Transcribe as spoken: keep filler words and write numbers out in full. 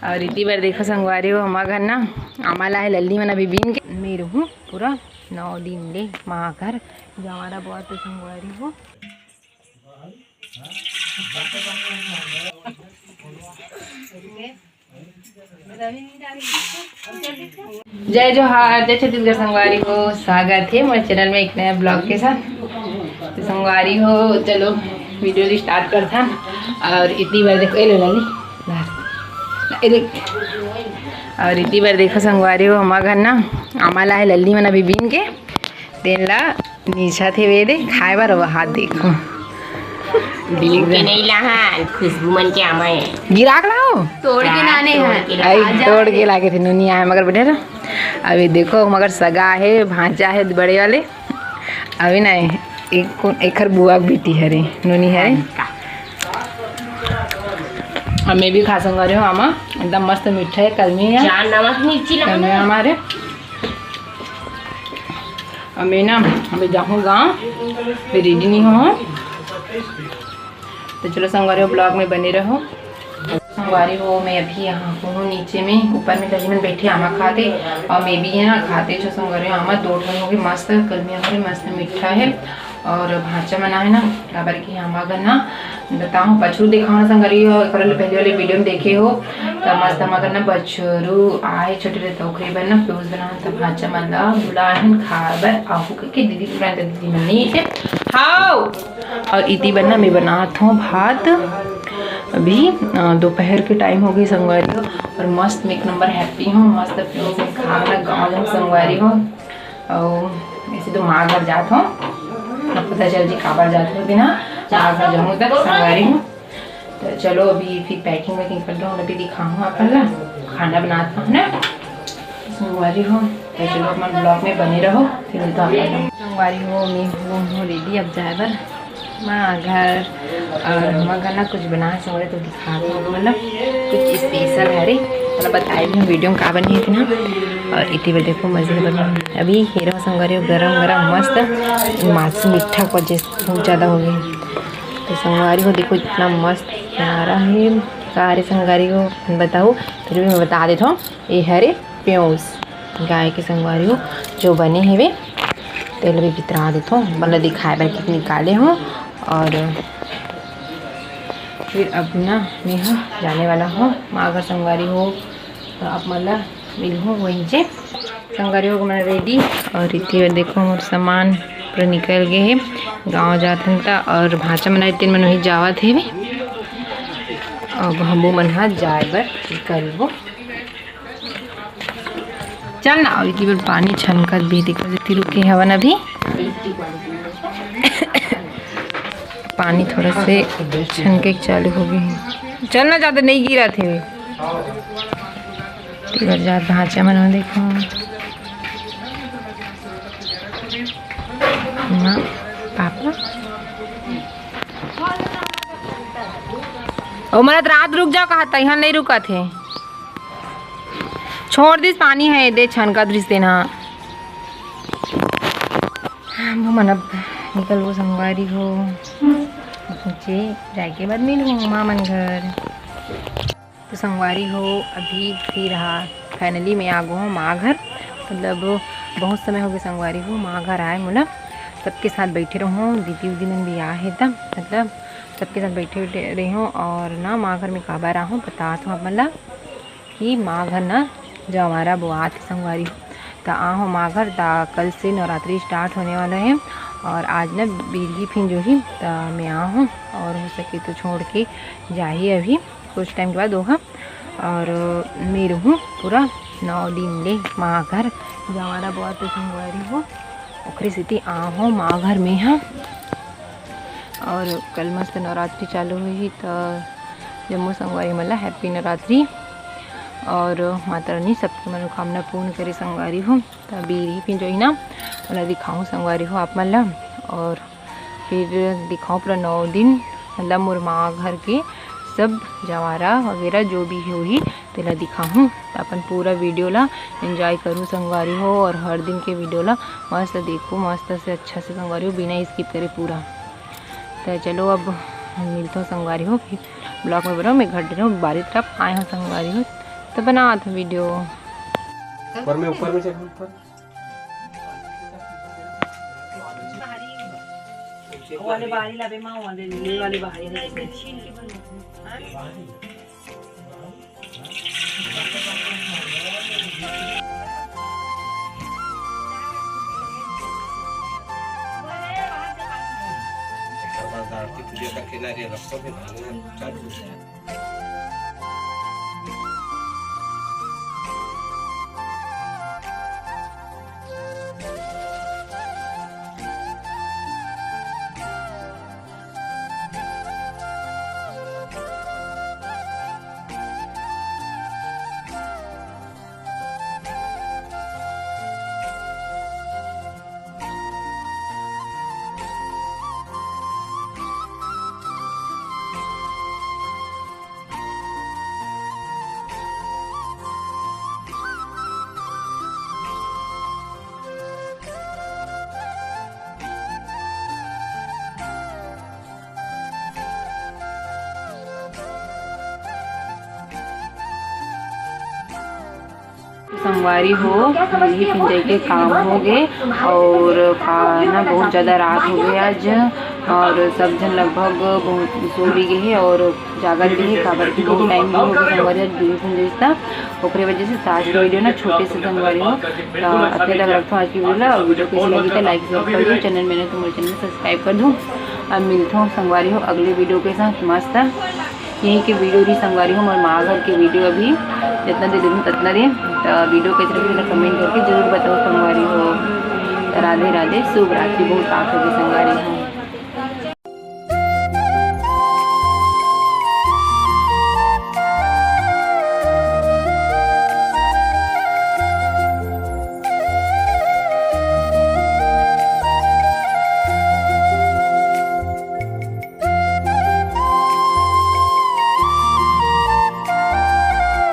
और इति बर देखो संगवारी हो, हमर घर ना आमा ला हे लल्ली मन अभी बीन के। मैं रहूँ पूरा नौ दिन ले माँ घर, जवारा बहुत तो संगवारी हो। जय जोहार, जय छत्तीसगढ़ संगवारी हो, स्वागत है मोर चैनल में एक नया ब्लॉग के साथ। तो संगवारी हो, चलो वीडियो ला स्टार्ट करथन। और इति बर देखो, ए ले लाली, ए देख। और इति बर देखो संगवारी हो, हमर घर ना आमा ला हे लल्ली मन अभी बीन के, तेन ला नीचा थे वे दे खाए बर, वहाँ देखो। बीन के नहीं लाहन, खुशबू मन के आमा है। गिरा के लाओ। तोड़ के लाने हैं। आई तोड़ के लागे थे, नोनी आए मगर बैठे रहो। अभी देखो, मगर सगा है, भांचा है बड़े वाले। अभी नहीं, एक, एखर बुआ के बेटी हरे, नोनी हरे। और मैं भी खा संगवारी हो आमा, एकदम मस्त मीठा है, कलमी है। चार नमक मिर्ची कलमी लगाना। हमारे। और मैं ना अभी जाहूँ गाँव, फिर रेडी नहीं हो। तो चलो संगवारी हो, ब्लॉग में बने रहो। संगवारी हो, मैं अभी यहाँ हूँ नीचे में, ऊपर में लल्ली मन बैठे आमा खाते, और मैं भी यहाँ खाते छो संगवारी हो। आमा दो ठन हो गए मस्त, कलमी हमारे मस्त मीठा है, और भांचा मना है ना, काबर कि हमर घर ना बताओ, पछरू देखाओ ना संगवारी हो, एकर ले पहले वाले वीडियो में देखे हो, त मस्त हमर घर ना पछरू आए छोटे रहे, त ओकरे बर ना पेउस बना, त भांचा मन ला बुलाहन खाए बर, आहू कहिके दीदी बुलाए, त दीदी मन नहीं थे। हाओ। और इति बर ना मैं बनात हूँ भात। अभी, अ, दोपहर के टाइम हो गई संगवारी हो, और मस्त मैं एक नंबर हैप्पी हूँ, मस्त पेउस से खाना गाँव जाऊँ संगवारी हो। और ऐसे तो माँ घर जात हूँ, अब पता चल जी काबर जात हूँ, बिना माँ घर जाऊँ तक संगवारी हूँ। तो चलो अभी फिर पैकिंग वैकिंग कर दो, अभी दिखाऊँ आप ला खाना बनात हूँ ना। संगवारी हो, तो चलो अपन ब्लॉग में बने रहो, फिर मिलता हूँ आप लोग। संगवारी हो, मैं हूँ, हूँ रेडी अब जाए बर माँ घर। और हमर घर ना कुछ बना है संगवारी, तो दिखा दो, मतलब कुछ स्पेशल है रे, मतलब बताए भी हम वीडियो में का बनी है कि ना। और इति बर देखो मजे से बनी है। अभी हेरो संगवारी हो, गरम गरम मस्त मासी मीठा को जैसे बहुत ज़्यादा हो गई। तो संगवारी हो देखो इतना मस्त प्यारा है। का रे संगवारी हो बताओ, फिर भी मैं बता देता हूँ, ये हरे प्योस गाय के संगवारी हो जो बने हेवे, तेल भी भितरा देथो, मतलब दिखाए बर के निकाले हो। और फिर अब ना मैं ह जाने वाला हो माँ घर संगवारी हो, तो आप मन ला मिलहूँ वहीं से। संगवारी हो मैं रेडी, और इति बर देखो मोर सामान पूरा निकल गए है, गाँव जात हन ता, और भांचा मन तीन मन वहीं जावत हेवे, अब हमू मन ह जाए बर निकलबो। चल ना, अउ इति बर पानी छनकत भी दिखत, इति रुके हवन अभी। पानी थोड़ा से छनके चालू हो गए हे। चल ना, ज्यादा नहीं गिरत हे। इति बर जात भांचा मन देखो। माँ, पापा। ओ मरद रात रुक जाओ, कहा तैहन नहीं रुकत हे। छोड़ दिस पानी है, दे छनकत रिस तेन हा। वो मन अब निकल वो संगवारी हो। जे जाए के बाद मिलहूँ माँ मन घर। तो संगवारी हो, अभी फिर हा finally मैं आ गो हूँ माँ घर। मतलब बहुत समय हो गए संगवारी हो माँ घर आए मोला। सबके साथ बैठे रहूँ, दीदी उदी मन भी आ हे तब, मतलब सबके साथ बैठे बैठे रही हूँ। और ना माँ घर में काबर आ हूँ बतात हूँ आप मन ला। कि माँ घर ना जवारा बोआत हे संगवारी हो। त आ हूँ माँ घर, त कल से नवरात्रि start होने वाला है और आज ना बीरही फिंजोही, त मैं आ हूँ और हो सके तो छोड़ के जाही अभी कुछ टाइम के बाद ओहा। और मैं रहूँ पूरा नौ दिन ले माँ घर, जवारा बोआत हे संगवारी हो, ओखरे सेती आ हूँ माँ घर में हा। और कल मस्त नवरात्रि चालू होही, त जम्मो संगवारी मन ला happy नवरात्रि और माता रानी सबके मनोकामना पूर्ण करे संगवारी हो। त बीरही फिंजोही ना, ओला दिखाऊँ संगवारी हो आप मन ला, और फिर दिखाऊँ पूरा नौ दिन, मतलब मोर माँ घर के सब जवारा वगैरह जो भी होही तेला दिखाहूँ। त अपन पूरा वीडियो ला enjoy करूँ संगवारी हो, और हर दिन के वीडियो ला मस्त देखो, मस्त से अच्छा से संगवारी हो, बिना skip करे पूरा। त चलो अब मिलता हूँ संगवारी हो, फिर ब्लॉग में बनो। मैं घर डरे हूँ, बारी तरफ आए हूँ संगवारी हो, तो बनावत हो वीडियो। ऊपर में, ऊपर में चल, ऊपर। वाले बारी लाबे माँ, वाले ले, वाले बारी ले। आरती पूजा करके नारियल रखो, फिर खाना चालू हो जाए। संगवारी हो, मुर्गी पिंजई के काम हो गे और खाना बहुत ज़्यादा रात हो गे आज, और सब झन लगभग बहुत सो भी गे हे और जागत भी हे, काबर कि बहुत टाइम भी हो गे संगवारी, आज गिरी पिंजई था, ओकरे वजह से आज की वीडियो ना छोटे से संगवारी हो। तो अतने तक रखथों आज की वीडियो ला। वीडियो कैसी लगी तो लाइक शेयर कर दो, चैनल में नए हो तो मोर चैनल सब्सक्राइब कर दो। अब मिलथों संगवारी हो अगले वीडियो के साथ मस्त। यहीं के वीडियो रही संगवारी हो, मोर माँ घर के वीडियो अभी जितना दिन, दिन ततना दिन। तो वीडियो कैसे लगी, कमेंट करके जरूर बताओ संगवारी हो। तो राधे राधे, शुभ रात्रि, बहुत रात हो गई संगवारी हो।